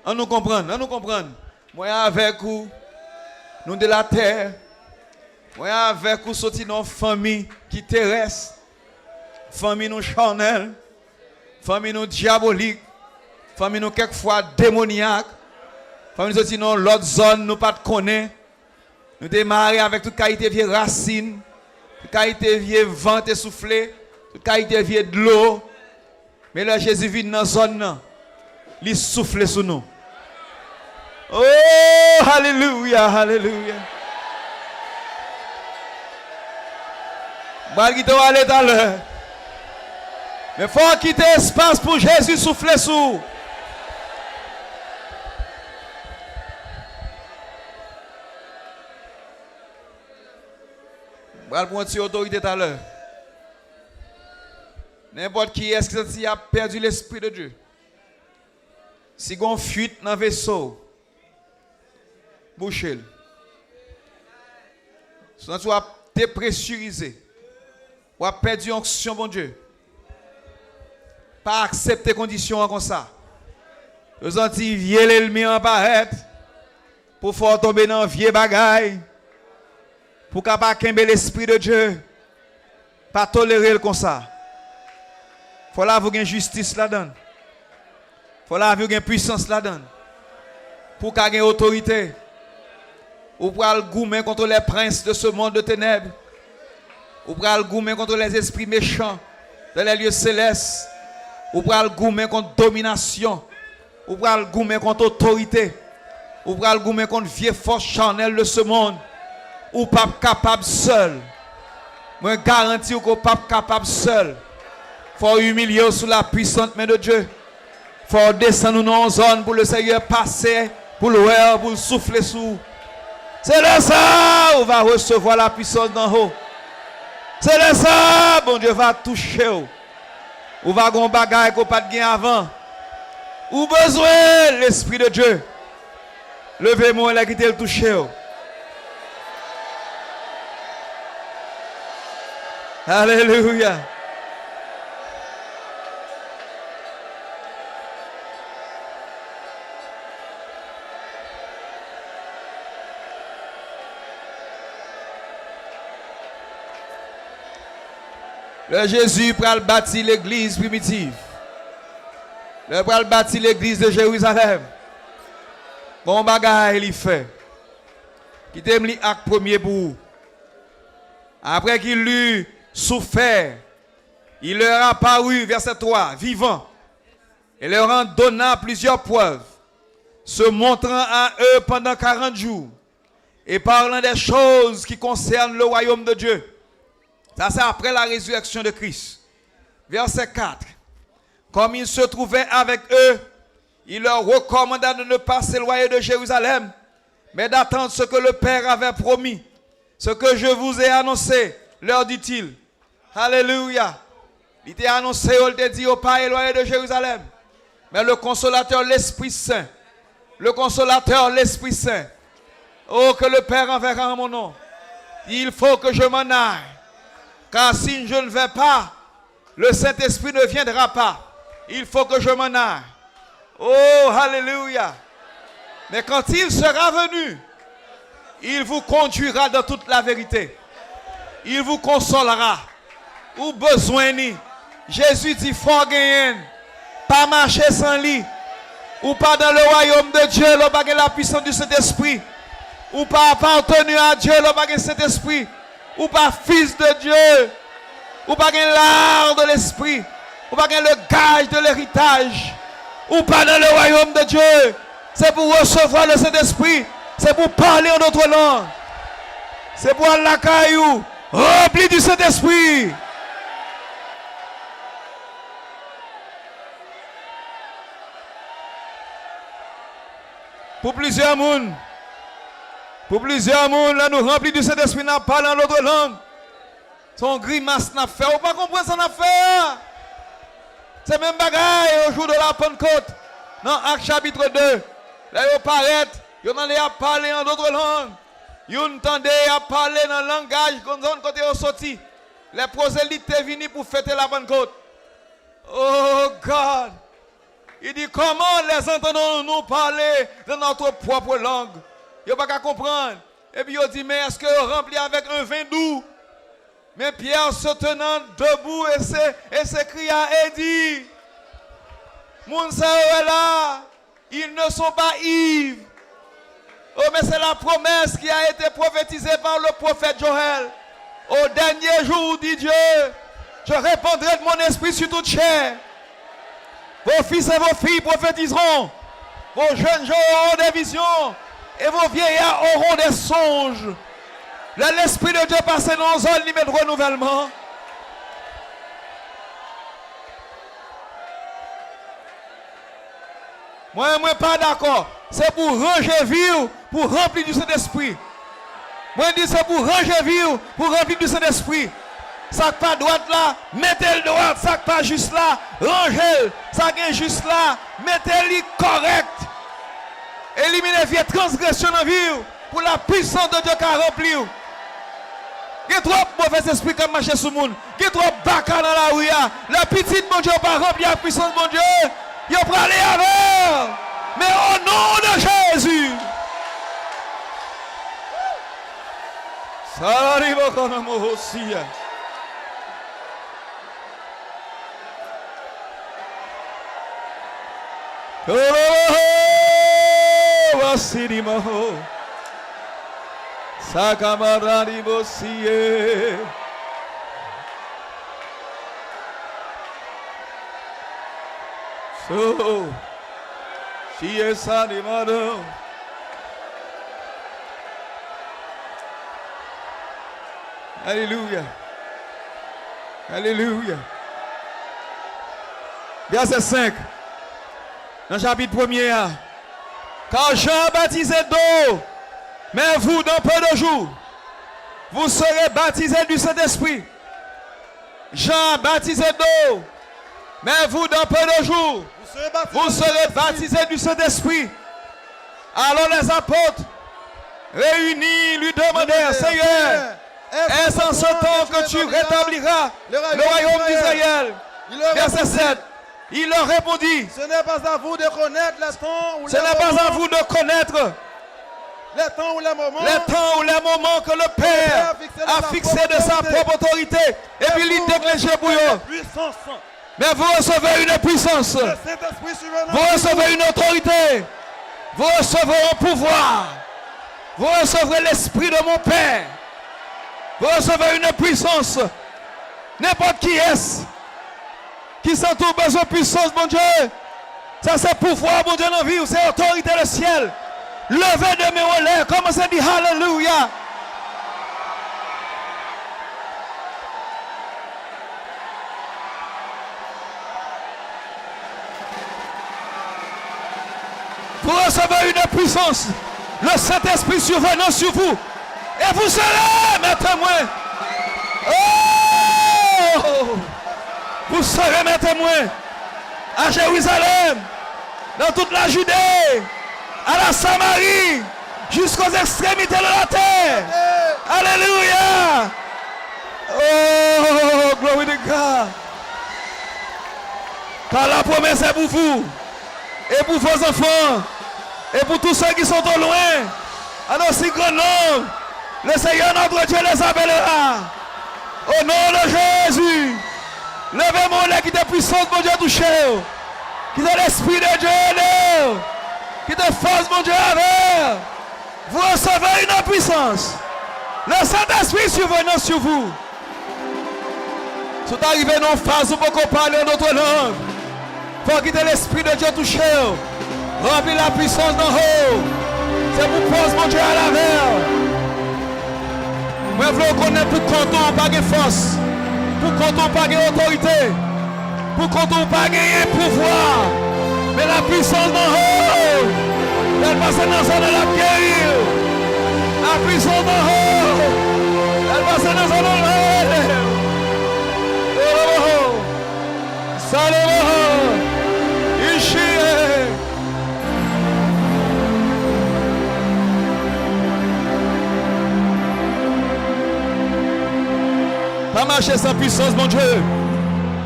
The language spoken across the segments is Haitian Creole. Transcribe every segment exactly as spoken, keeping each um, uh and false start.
An nou konprann, an nou konprann. Mwen avèk ou, nou de la tè. Mwen avèk ou soti nan yon fanmi ki terès. Fanmi nou chanèl. Fanmi nou dyabolik. Fanmi nou kèk fwa demonyak. Fanmi nou soti nan yon lòt zòn nou pa t konnen. Nou te mare avèk tout kalite vye rasin, tout kalite vye van te soufle, tout kalite vye dlo. Men lè Jezi vin nan zòn nan, li soufle sou nou. Oh, alelouya, alelouya. M pral kite w ale talè. Men fò w kite espas pou Jezi soufle sou ou. M pral pran yon ti otorite talè. Nenpòt kiyès ki santi y ap pèdi Lespri de Dye, si gon fuit nan veso, bouche l. Si w santi w ap depresirize, w ap pèdi onksyon Bondye, pa aksepte kondisyon an konsa. Yo santi vye lènmi an parèt pou fè w tonbe nan vye bagay, pou w ka pa kenbe Lespri de Dye, pa tolere l konsa. Fò lavi w gen jistis ladan l. Fò lavi w gen pwisans ladan l. Pou w ka gen otorite. Ou pral goumen contre les princes de ce monde de ténèbres. Ou pral goumen contre les esprits méchants dans les lieux célestes. Ou pral goumen kont dominasyon. Ou pral goumen kont otorite. Ou pral goumen kont vye fòs chanèl de ce monde. Ou p ap kapab sèl. Mwen garanti w ke w p ap kapab sèl. Fò w imilye w sou la puissante main de Dieu. Fò w desann ou nan yon zòn pou Lesenyè pase, pou l wè w, pou l soufle sou ou. Se lè sa a ou va resevwa la puissance d'en haut. Se lè sa a Bondye va touche w. Ou va gen yon bagay ke w pa t gen avan. Ou bezwen Lespri de Dye. Leve men w lè kite l touche w. Alelouya. Lè Jezi pral bati legliz primitiv, lè l pral bati legliz de Jerizalèm, gon bagay li fè. Kite m li Ak premye pou ou. Après qu'il eut souffert, il leur apparut, verset trois, vivant, et leur en donna plusieurs preuves, se montrant à eux pendant quarante jours, et parlant des choses qui concernent le royaume de Dieu. Ça, c'est après la résurrection de Christ. Verset quatre. Comme il se trouvait avec eux, il leur recommanda de ne pas s'éloigner de Jérusalem, mais d'attendre ce que le Père avait promis. Ce que je vous ai annoncé, leur dit-il. Alelouya. Li te anonse yo, li te di yo pa elwaye de Jerizalèm. Men le Consolateur, l'Esprit Saint, le Consolateur, l'Esprit Saint, oh, que le Père enverra en mon nom, il faut que je m'en aille. Car si je ne vais pas, le Saint-Esprit ne viendra pas. Il faut que je m'en aille. Oh, alelouya. Mais quand il sera venu, il vous conduira dans toute la vérité. Il vous consolera. Ou bezwen li. Jezi di fò w genyen l. Pa mache san li. Ou pa dans le royaume de Dieu lè w pa gen la puissance du Saint-Esprit. Ou pa appartenu à Dieu lè w pa gen Sentespri. Ou pa fils de Dieu. Ou pa gen l'art de l'esprit. Ou pa gen le gage de l'héritage. Ou pa dans le royaume de Dieu. Se pou resevwa le Sentespri. Se pou pale an dòt lang. Se pou al lakay ou ranpli di Sentespri. Pou plizyè moun, pou plizyè moun, lè nou ranpli di Sentespri, n ap pale an dòt lang. Se yon grimas n ap fè. Ou pa konprann sa n ap fè a? Se menm bagay au jour de la Pentecôte, nan Ak chapit de. Lè yo parèt, yo tande y ap pale an dòt lang. Youn tande y ap pale nan langaj zòn kote yo soti. Lè pwozelit te vini pou fete la Pentecôte. Oh God! Li Li di, comment les entendons-nous parler dans notre propre langue? Yo pa ka konprann. Epi yo di, men èske yo ranpli avèk un vin doux? Mais Pierre se tenant debout et se, et s'écria et dit, moun sa yo wè la, ils ne sont pas ivres. Oh, mais c'est la promesse qui a été prophétisée par le prophète Joël. Au dernier jour, dit Dieu, je répandrai de mon esprit sur toute chair. Vos fils et vos filles prophétiseront. Vos jeunes gens auront des visions. Et vos vieillards auront des songes. Lè Lespri de Dye pase nan yon zòn, li met renouvèlman. Mwen, mwen pa dakò. Se pou ranje vi w, pou ranpli di Sentespri. Mwen di se pou ranje vi w, pou ranpli di Sentespri. Sa k pa dwat la, mete l dwat. Sa k pa jis la, ranje l. Sa k enjis la, mete li kòrèk. Elimine vye transgresyon nan vi w. Pou la puissance de Dieu ka ranpli w. Gen twòp movèzespri k ap mache sou moun. Gen twòp baka nan lari a. Lè pitit Bondye yo pa ranpli ak pisans Bondye, yo prale avè w. Men o non de Jezi. Sarari baka nan mo osi a. Koloho, wasirimaho. Sakamarani mosiye. So, siye sanimano. Alelouya. Alelouya. Vèsè senk. Nan chapit premye a. Car Jean a baptisé d'eau, mais vous, dans peu de jours, vous serez baptisés du Saint-Esprit. Jean a baptisé d'eau, mais vous, dans peu de jours, vous serez baptisés du Saint-Esprit. Alors les apôtres, réunis, lui demandèrent, Seigneur, est-ce en ce temps que tu rétabliras le royaume d'Israël? Verset sept. Il leur répondit, ce n'est pas à vous de connaître les temps ou les moments, les temps ou les moments que le Père a fixé de sa propre autorité. Epi li deklenche pou yo. Mais vous recevez une puissance. Vous recevez une autorité. Vous recevrez un pouvoir. Vous recevrez l'esprit de mon Père. Vous recevez une puissance. Nenpòt kiyès ki santi w bezwen pisans Bondye, sa se pouvwa Bondye nan vi w, se otorite lesyèl. Leve de men w anlè, kòmanse di alelouya. Vous recevrez une puissance. Le Saint-Esprit survenant sur vous. Et vous serez mes témoins. Oh! Vous serez mes témoins à Jérusalem, dans toute la Judée, à la Samarie, jusqu'aux extrémités de la terre. Alléluia. Oh, glory to God. Car la promesse est pour vous et pour vos enfants et pour tous ceux qui sont au loin, en aussi grand nombre, le Seigneur notre Dieu les appellera. Au nom de Jésus, leve men w lè, kite pisans Bondye touche w. Kite Lespri de Dye ede w. Kite fòs Bondye avè w. Vous recevrez une puissance. Le Saint-Esprit survenant sur vous. Si w ta rive nan yon faz ou poko pale an dòt lang, fò w kite Lespri de Dye touche w. Ranpli la puissance d'en haut. Se pou fòs Bondye ale avè w. Mwen vle w konnen pou kont ou pa gen fòs. Pou kont ou pa gen otorite. Pou kont ou pa genyen pouvwa. Men la puissance d'en haut, lè l pase nan zòn nan, l ap geri w. La puissance d'en haut, lè l pase nan zòn nan, l ap ede w. Salomo, Ishie. Pa mache san pisans Bondye.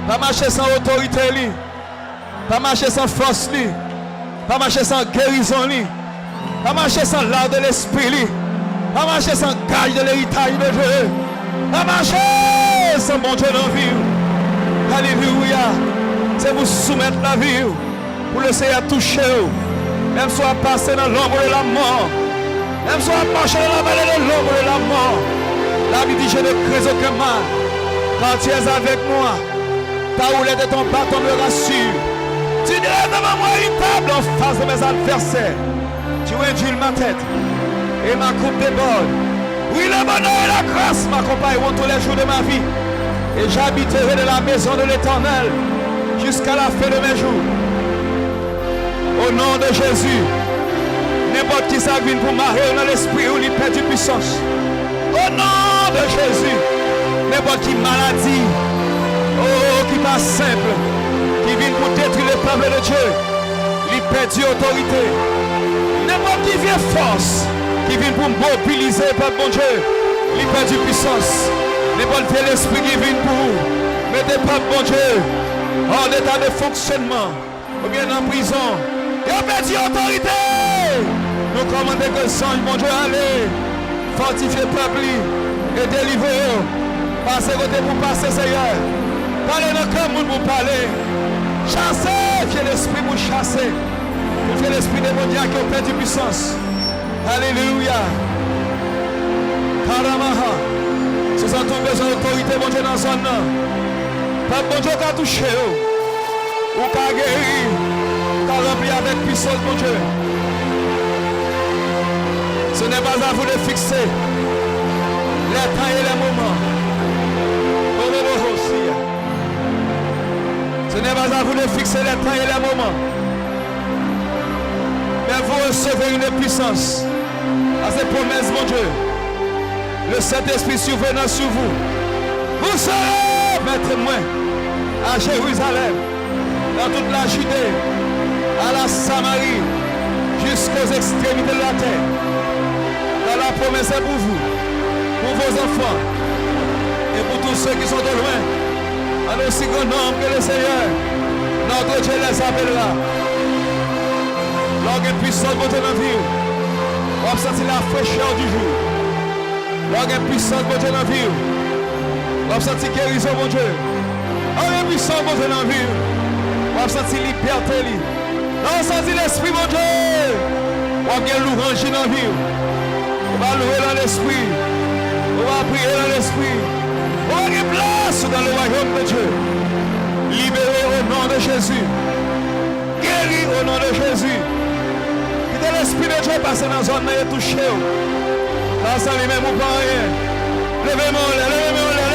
Pa mache san otorite li. Pa mache san fòs li. Pa mache san gerizon li. Pa mache san lard de lespri li. Pa mache san gaj de leritaj de Dye. Pa mache san Bondye nan vi w. Alelouya. Se pou soumèt lavi w. Pou Lesenyè touche w. Menm si w ap pase nan lonbre de lamò. Menm si w ap mache nan lavale de lonbre de lamò. La Bible dit, je ne crains aucun mal, car tu es avec moi. Ta roulette et ton bâton me rassurent. Tu dresses devant moi une table en face de mes adversaires. Tu induis ma tête et ma coupe déborde. Oui, le bonheur et la grâce m'accompagneront tous les jours de ma vie, et j'habiterai dans la maison de l'Éternel jusqu'à la fin de mes jours. O non de Jezi, nenpòt ki sa k vin pou mare w nan lespri w, li pèdi pwisans. O non de Jezi, nenpòt ki maladi, o, ki pa senp, ki vin pou detwi le pèp de Dye, li pèdi otorite. Nenpòt ki vye fòs ki vin pou mobilize pèp Bondye, li pèdi pwisans. Nenpòt vye lespri ki vin pou mete pèp Bondye an eta de fonksyonman, oubyen nan prizon, yo pèdi otorite. Nou kòmande ke zanj Bondye ale fòtifye pèp li e delivre yo. Pase kote pou pase, Senyè. Pale nan kè moun pou pale. Chase vye lespri pou chase. Pou vye lespri demonyak yo pèdi pwisans. Alelouya. Karamaha. Si w santi w bezwen otorite Bondye nan zòn nan, pèp Bondye ka touche yo. Ou ka geri, ou ka ranpli avèk pwisans Bondye. Ce n'est pas à vous de fixer les temps et les moments. Oh, oh, oh, oh, Seigneur. Ce n'est pas à vous de fixer les temps et les moments. Mais vous recevez une puissance. Sa se pwomès Bondye. Le Saint-Esprit survenant sur vous. Vous serez mes témoins à Jérusalem, dans toute la Judée, à la Samarie, jusqu'aux extrémités de la terre. Car la promesse est pour vous, pour vos enfants et pour tous ceux qui sont au loin, en aussi grand nombre que le Seigneur, notre Dieu, les appellera. Lè w gen pwisans Bondye nan vi w, w ap santi la fraîcheur du jour. Lè w gen pwisans Bondye nan vi w, w ap santi gerizon Bondye. Lè w gen pwisans Bondye nan vi w, w ap santi libète li. Lè w santi Lespri Bondye, w ap gen louwanj li nan vi w. Ou va louwe nan Lespri. Ou va priye nan Lespri. Ou va gen plas ou dans le royaume de Dieu. Libéré au nom de Jésus. Guéri au nom de Jésus. Kite Lespri de Dye pase nan zòn nan e touche w. Pase li menm ou pa anyen. Leve men w anlè, leve men w anlè,